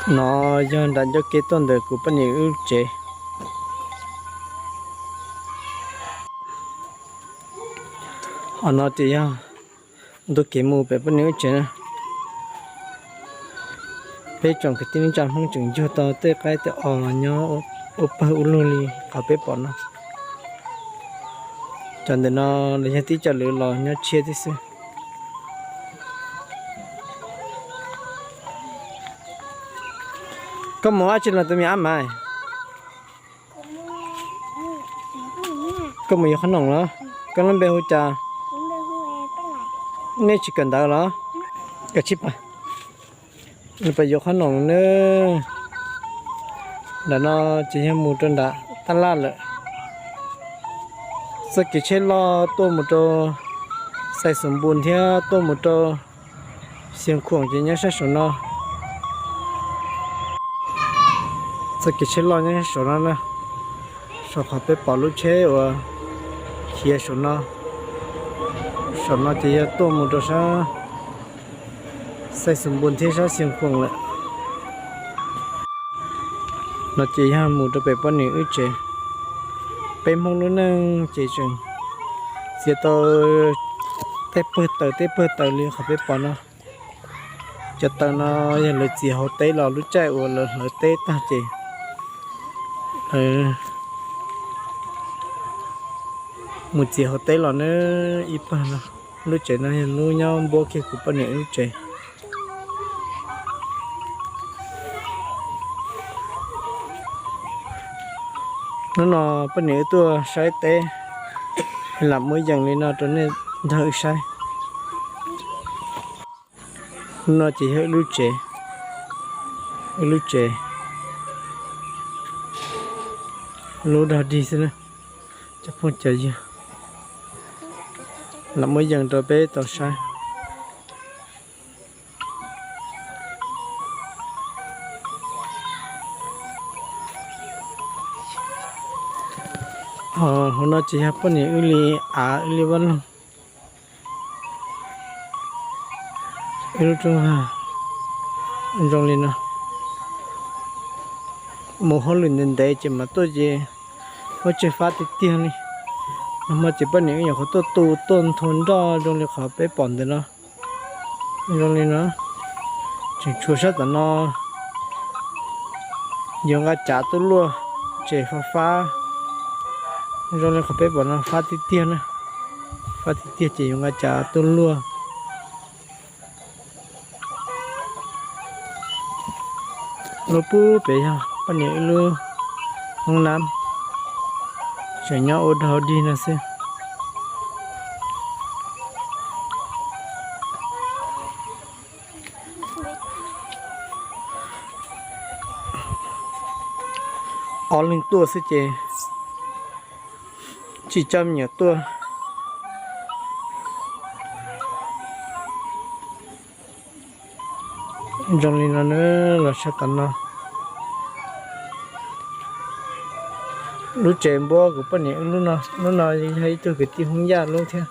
No yog nram ncauj ke tuaj ntawm kuv poj niam wb tsev. Ho no ces yog ntu kev mus pem poj niam wb tsev na. Peb tsoom kwv tij neej tsa Hmoob tseem yug tau tej qaib tej os los nyob ua pawg ua lug li qhov peb pom no. Cov ntawm no los yog tib co lwm los nyob tshiab tib xwb. Koj mus dab tsi los tus me ab mas? Koj mus yuav qhob noom los? Koj lub npe hu cas? Nej tsis kawm ntawv los? Koj tsis pais, pais yuav qhob noom nawb. Nram no ces yog mus rau nram tab laj lawm. Txoj kev tsheb loj tuaj mus rau Xais Xus Npus thiab tuaj mus rau Xia Khuam ces nyob sab saum no. Txoj kev tsheb loj nyob saum no na, saum qhov peb pom lub tsheb uas khiav saum no. Saum no ces yog tuaj mus rau sab Xais Xus Npus thiab sab Xia Khuam lawm. No ces yog mus rau pem poj niam wb tsev. Peb Hmoob lub neej ces tseem txiav tau tej pawg taws tej pawg taws li qhov peb pom no. Cov taws no yog lawv txiav hauv teb los lub caij uas lawv hlawv teb tag ces lawv mus txiav hauv teb los na. Ib pawg no, lub tsev no yog lub nyob npuab kiag kuv poj niam wb lub tsev. Hnub no poj niam wb tuaj saib teb, lam muab yees li no rau nej nrog wb saib. Hnub no ces yog wb lub tsev, wb lub tsev, lub dog dig xwb na. Cov phooj cov ywg, lam muab yees rau peb tau saib. Hauv no ces yog poj niam wb li av wb li vaj loog, wb lub rooj vag zoo li no. Mus hauj lwm ntev ntev ces mas tuaj ces huab tsev fab tiag tiag li. Nag hmo ces poj niam wb nyuam qhuav tuaj tu tuaj nthua nroj zoo li qhov peb pom ntawm no. Zoo li no, tseem tshuav sab tom no yuav nqa cav tuaj luaj, ces fab fab. Zoo li qhov peb pom no fab tiag tiag na, fab tiag tiag ces yuav nqa cav tuaj luaj. Lub pub pem yog poj niam wb lub hoob nab, tseem nyob ua dog dig no xwb. Ob leeg tuaj xwb ces tsis coj me nyuam tuaj. Zoo li no na, los sab tom no. Lub tsev npuab kuv poj niam wb lub no, lub no yog ib tug kwv tij Hmoob Yaj lub thiab.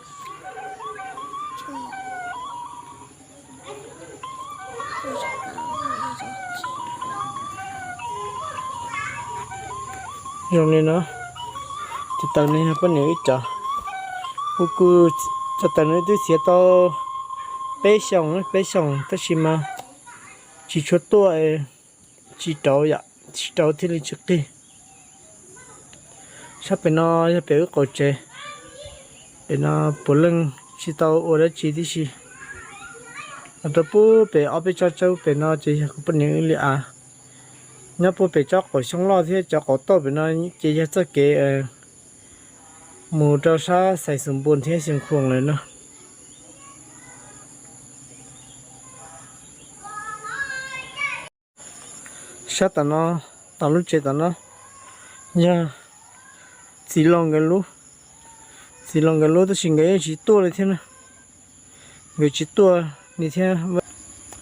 Zoo li no, cov taws no yog poj niam wb cov, kuv kuj, cov taws no twb txiav tau peb xyoos, peb xyoos tab sis mas tsis tshua tuaj, tsis rauv yom, tsis rauv thiaj li tsis qig. Sab pem no yog pem wb qaum tsev, pem no puav leej tsis tau ua dab tsi tib si. Los rau pub pem ob peb tsob tsawb pem no ces yog kuv poj niam wb li av. Nyob puag pem tsob qaum xyoob loj thiab cov qaum tauj pem no ces yog txoj kev mus rau sab Xais Xus Npus thiab Xeev Khuam lawm no. Sab tom no, tom lub tsev tom no yog txiv laus nkawd lub, txiv laus nkawd lub tab sis nkawd yeej tsis tuaj li thiab na. Nkawd tsis tuaj li thiab,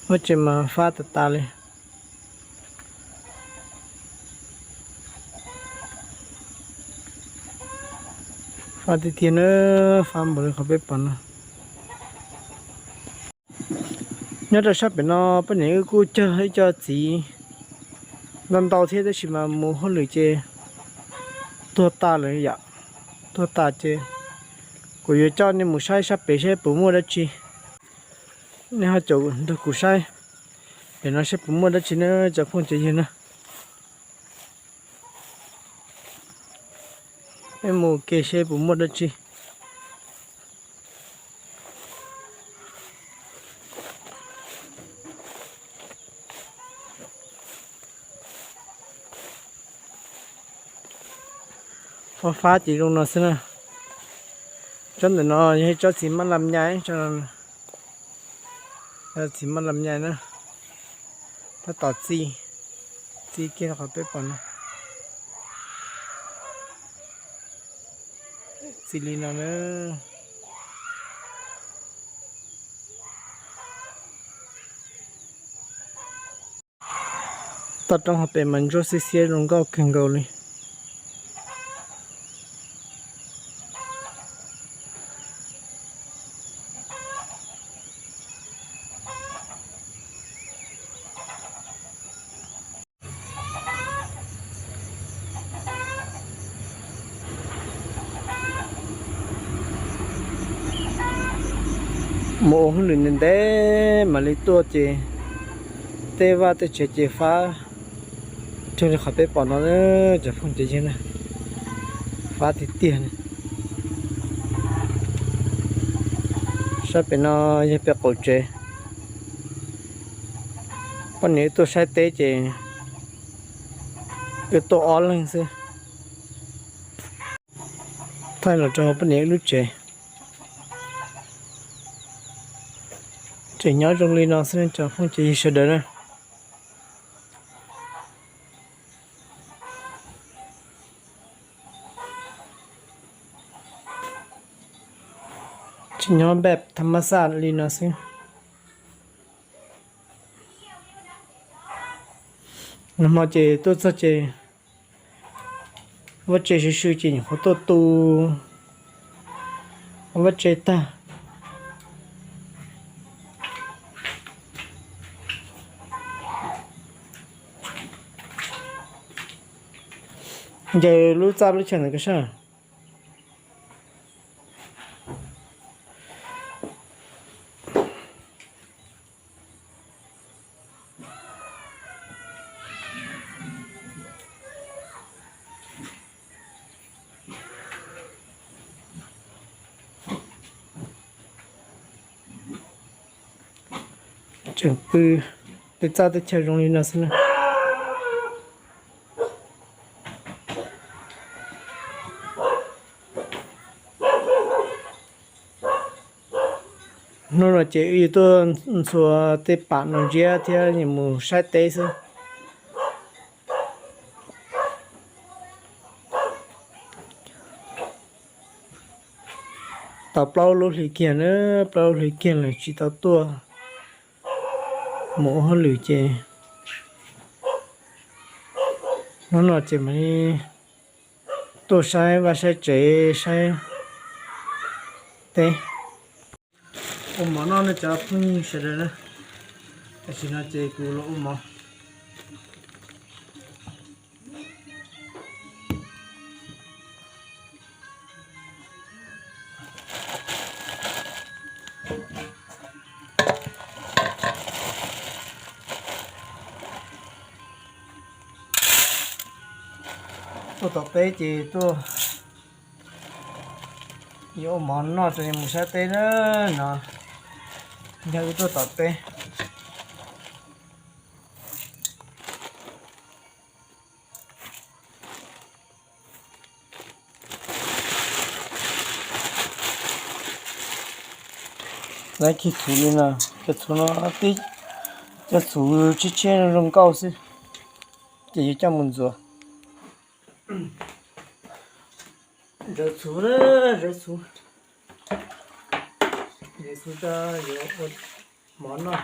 vaj tsev mas fab tas tas li. Fab tiag tiag na, fab npaum li qhov peb pom no. Nyob rau sab pem no poj niam wb kuj cog ib co txiv Ntau ntau thiab tab sis mas mus hauj lwm ces tuag tas lawm yom, tuag tas ces kuv yuav coj nej mus saib sab pem saib puas muaj dab tsi. Nej ho caum nrog kuv saib pem no saib puas muaj dab tsi na cov phooj cov ywg na. Peb mus ke seb puas muaj dab tsi. Fab fab ces zoo no xwb na. Tsob ntawm no yog tsob txiv mab lam nyai, txiv mab lam nyai na. Tab tom txi, txi kiag qhov peb pom no. Txi li no na. Toj roob hauv pes mas ntsuab xiab xiab zoo nkauj kawg nkaus li. Mus ua hauj lwm ntev ntev mam li tuaj ces tej vaj tej tsev ces fab raws li qhov peb pom no, cov phooj cov ywg na, fab tiag tiag. Sab pem no yog pem qaum tsev. Poj niam wb tuaj saib teb ces wb tuaj ob leeg xwb. Thaij los rau poj niam wb lub tsev. Tseem nyob zoo li no xwb cov phooj cov ywg sawv daws na. Tseem nyob npaj tham mab xaj li no xwb. Nag hmo ces tuaj txog ces vaj tse sw sw ces nyuam qhuav tuaj tu vaj tse tag. Ncaws lub txaj lub chaw ntawd koj sab. Tseem pw, tej txaj tej chaw zoo li no xwb na. Hnub no ces wb yuav tuaj ntxhua tej pam no ntsiab thiab yuav mus saib teb xwb. Tau plaub lub hlis kiag na, plaub lub hlis kiag lawm tsis tau tuaj mus ua hauj lwm ces hnub no ces mam li tuaj saib vaj saib tsev saib teb. Ua mov noj nej cov phooj ywg sawv daws na. Tam sim no ces kuv los ua mov. Tuaj tom teb ces tuaj yuav ua mov noj rau mus saib teb na no. Yog wb tuaj tom teb. Lawv khi txhuv li no, cov txhuv no tib, cov txhuv tshiab tshiab zoo nkauj xwb, ces yuav coj mus ntxuav. Zawv txhuv na, zawv txhuv, zawv txhuv rau yuav ua mov noj.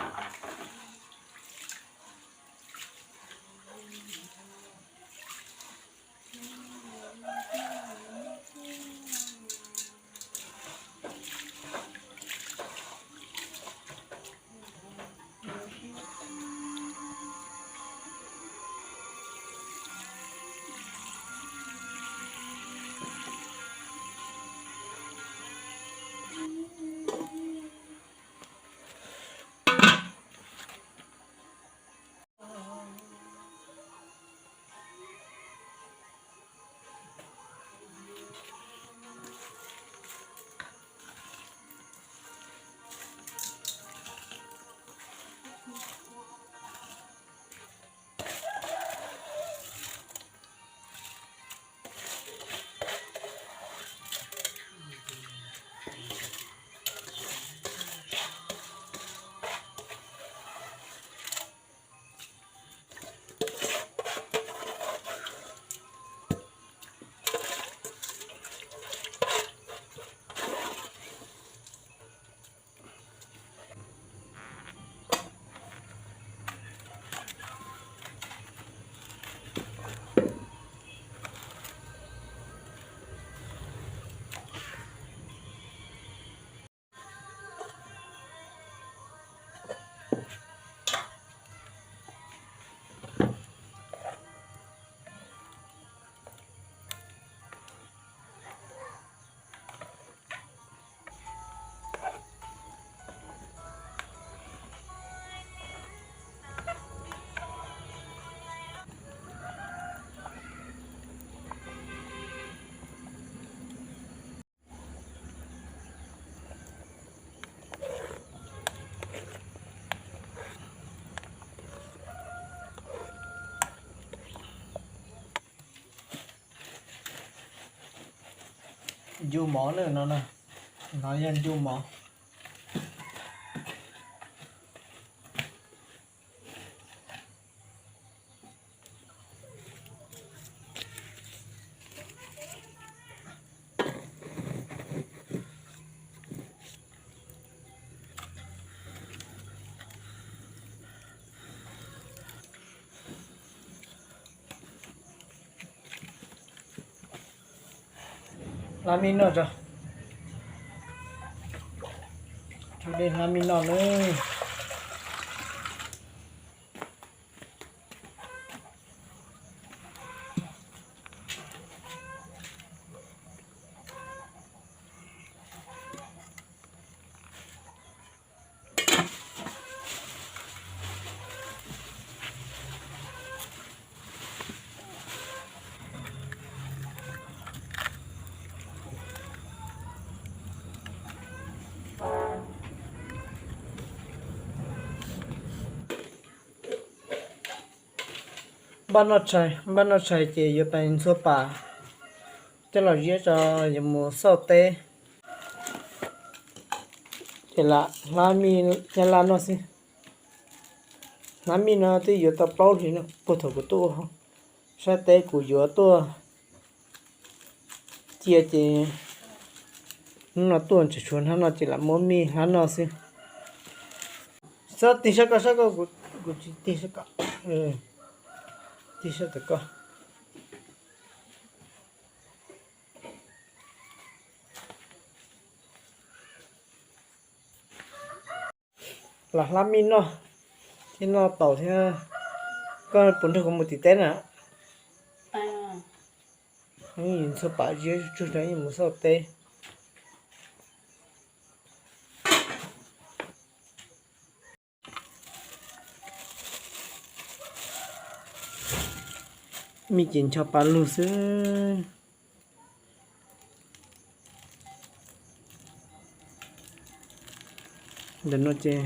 Ncu mov na no na, no yog ncu mov. Hlab mij noj tso. Tso dej hlab mij noj nawb. Npaj noj tshais, npaj noj tshais ces yuav pais ntxhua pas coj los ziab tso, yuav mus xauj teb. Ces lam hlab mij nyab laj noj xwb. Hlab mij no twb yuav tau plaub hlis no puag thaum kuv tuaj ua hauj, sab teb kuv yuav tuaj cia ces hnub no tuaj tseem tshuav hnab no ces lam muab mij hlab noj xwb. Sab tig sab ko, sab ko, kuv tsis tig sab ko. Tig sab tom ko. Los hlab mij noj thiab noj taus thiab. Koj puas nrog kuv mus tim teb na? Ntxhua pas ziab tsuag tsuag yeej mus xauj teb. Mij ces ncho pa lug xwb. Ntawm no ces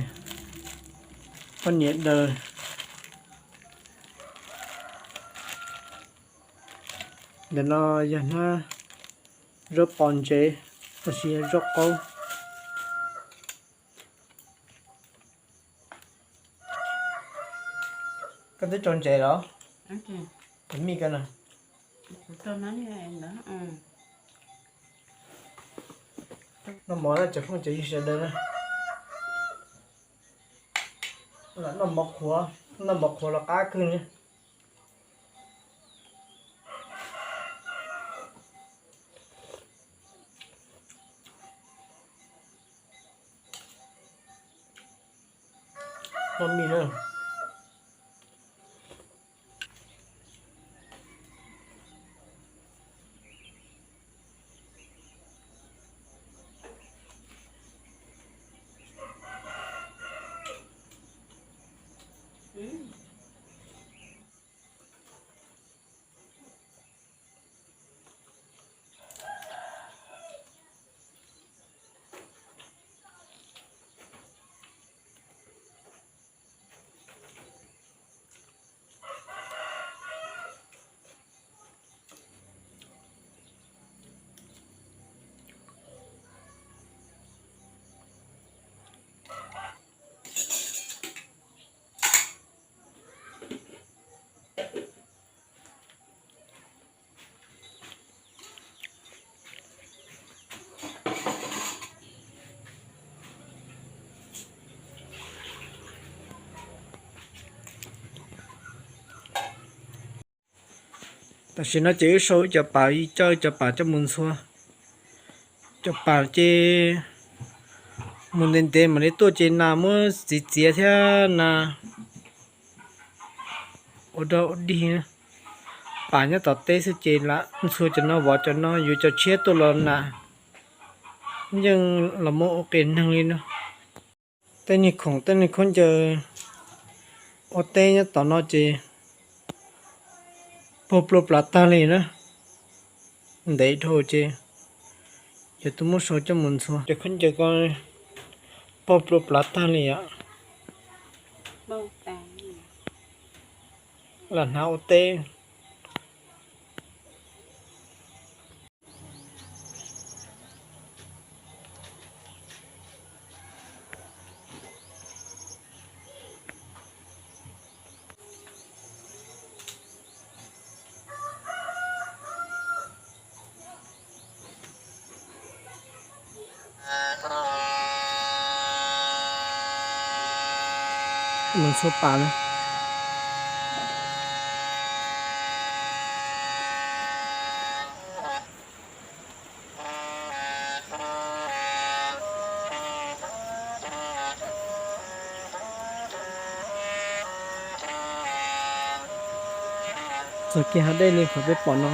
poj niam daws. Ntawm no yog hnab zaub pos ntsev, los sis yog zaub qaub. Koj twb tso ntsev los? Tus mij ko na. Noj mov na cov phooj cov ywg sawv daws na. Lam noj mov qhuav, noj mov qhuav los qab kawg li. Noj mij na. Tam sim no ces wb sau cov pas, coj cov pas coj mus ntxhua. Cov pas ces mus ntev ntev mam li tuaj ces nas muab txiav txiav thiab nas ua dog ua dig. Pas nyob tom teb xwb ces lam ntxhua cov no vov cov no, yuav cov tshiab tuaj los nas yeej los muab ua qias neeg li no. Tej niag khoom tej niag khaub ncaws ua teb nyob tom no ces pog plua plav tag li na. Ntev dhau ces yuav tau muab sau coj mus ntxhua. Cov khaub ncaws ko pog plua plav tag li os. Lam hnav ua teb. Mus txhua pas na. Txog kiag hav dej li qhov peb pom no.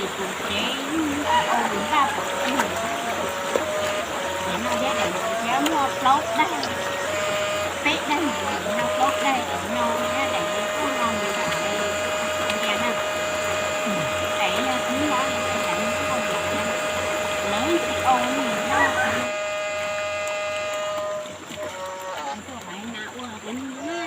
Ces tus tsev yeej ua npaj pom tseg. Ces no thiab daim ntawd thiab muaj plaub daim, peb daim ntawd no, plaub daim no thiab daim ntawd tuaj no mus nram tias na. Daim no xwb no, daim no tuaj mus na, lawv tsis ua mus no. Tuaj hais na ua hauv na.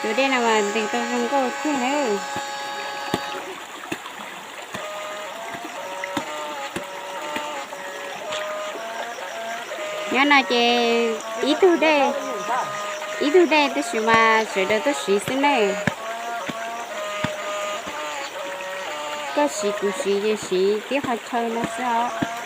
Tus dej no mas ntev tau zoo nkauj tiag na. Nyob no ces ib tug dej, ib tug dej tab sis mas sawv daws tuaj siv xwb ne. Koj siv kuv siv ces siv tib qhov chaw no xwb os.